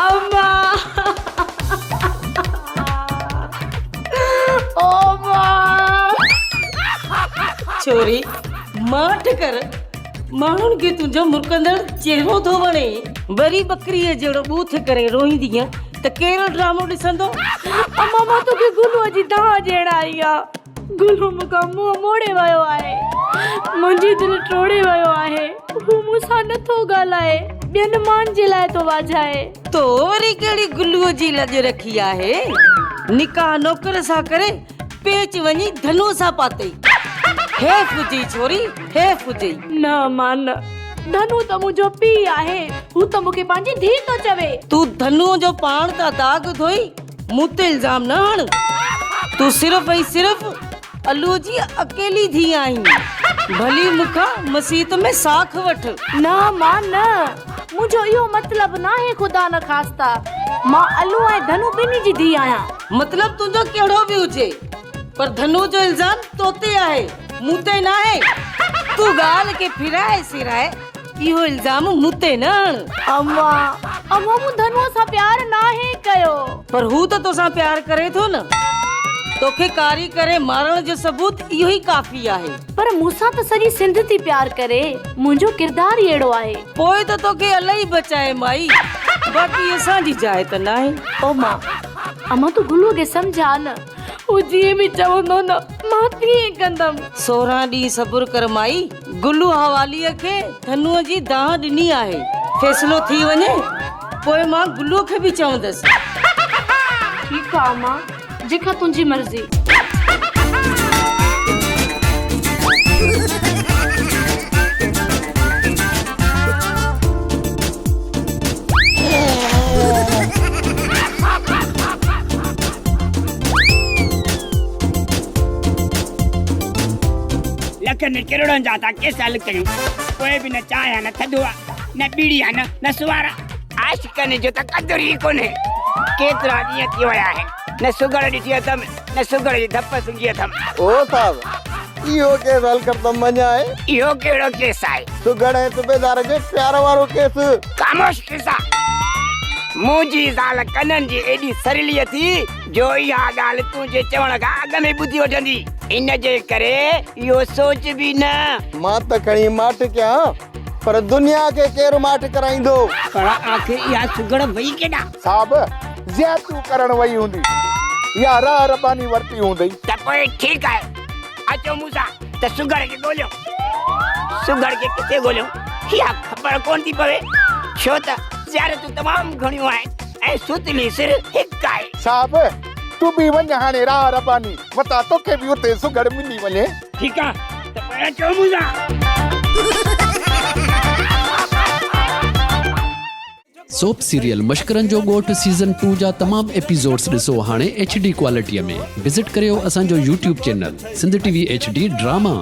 اما او اما. ڇوري ماٺ ڪر، ماڻهن کي تنهنجو مرڪندڙ چهرو ٿو وڻي. وري ٻڪريء جهڙو ٻوٿ ڪري روئيندينء ته ڪهڙو ڊرامو ڏسندو؟ اما مان توکي گلوء جي دانهن ڏيڻ آئي آهيان. گلو مون کان منهن موڙي ويو آهي. منهنجي دل ٽوڙي ويو آهي. هو مون سان نه ٿو ڳالهائي. ٻين مان جي لاء ٿو واجهائي. تو وري ڪهڙي گلوء جي لڄ رکي آهي؟ نڪاح نوڪر سان ڪري پيچ وڃي ڌنوء سان پاتئي. حيف هجئي ڇوري، حيف هجئي. نه امان نه. ڌنو ته منهنجو پيء آهي. هو ته مون کي پنهنجي ڌيء ٿو چوي. تون ڌنوء جو پاڻ تان داغ ڌوئي مون تي الزام نه هڻ. تون صرف ۽ صرف علوء جي اڪيلي ڌيء آهين. ڀلي مون کان مسيت ۾ ساک وٺ. نه مان نه. منهنجو اهو مطلب ناهي خدا نخواسته. مان علو ۽ ڌنو ٻنهي جي ڌيء آهيان. مطلب تنهنجو ڪهڙو به هجي پر ڌنو جو الزام تو تي آهي مون تي ناهي. تون ڳالهه کي ڦيرائي سيرائي اهو الزام مون تي نه هڻ. اما، اما مون ڌنوء سان پيار ناهي ڪيو. پر هو ته توسان پيار ڪري ٿو نه. توکي ڪاري ڪري مارڻ جو ثبوت اهو ئي ڪافي آهي. پر مون سان ته سڄي سنڌ ٿي پيار ڪري. منهنجو ڪردار ئي اهڙو آهي. پوء ته توکي الئي بچائي مائي. باقي اسان جي جاء ته ناهي. او مان، اما تون گلوء کي سمجهاء نه. هو جيئن به چوندو نه، مان تيئن ڪندم. سورهن ڏينهن صبر ڪر مائي. گلو حواليء کي ڌنوء جي دانهن ڏني آهي. فيصلو ٿي وڃي، پوء مان گلوء کي به چوندس. ٺيڪ آ امان، جيڪا تنهنجي مرضي. لکن ڪروڙن جا ٿا ڪيس حل ڪيون پوء به نه چانهه آ نه ٿڌو آ نه ٻيڙي آ نه نسوار آ. عاشقن جو ته قدر ئي ڪونهي. ڪيترا ڏينهن ٿي ويا آهن نه سگهڙ ڏٺي اٿم نه سگهڙ جي ڌپ سنگهي اٿم. او صاحب اهو ڪيس حل ڪر ته مڃان. اهو ڪهڙو ڪيس آهي؟ سگهڙ ۽ صوبيدار جي پيار وارو ڪيس. خاموش قصا. منهنجي زال ڪنن جي ايڏي سرلي اٿي جو اها ڳالهه تنهنجي چوڻ کان اڳ ۾ ٻڌي وٺندي. ان جي ڪري اهو سوچ به نه. مان ته کڻي ماٺ ڪيان، پر دنيا کي ڪير ماٺ ڪرائيندو؟ پر آخر اها سگهڙ وئي ڪيڏانهن؟ صاحب، زيارتون ڪرڻ وئي هوندي يا راهه رباني ورتي هوندئي. ته پوء ٺيڪ آهي، اچو مون سان ته سگهڙ کي ڳوليون. سگهڙ کي ڪٿي ڳوليون، اها خبر ڪونه ٿي پوي، ڇو ته زيارتون تمام گهڻيون آهن ۽ ستلي سر هڪ آهي. صاحب، تون به وڃ هاڻي راهه رباني، متان توکي به اتي سگهڙ ملي وڃي. ٺيڪ آ ته پوء اچو مون سان. سوپ سيريل مشڪرن جو ڳوٺ سيزن ٽو جا تمام ايپيسوڊس ڏسو هاڻي ايڇ ڊي ڪوالٽي ۾ وزٽ ڪريو اسان جو YouTube channel Sindh T V H D drama.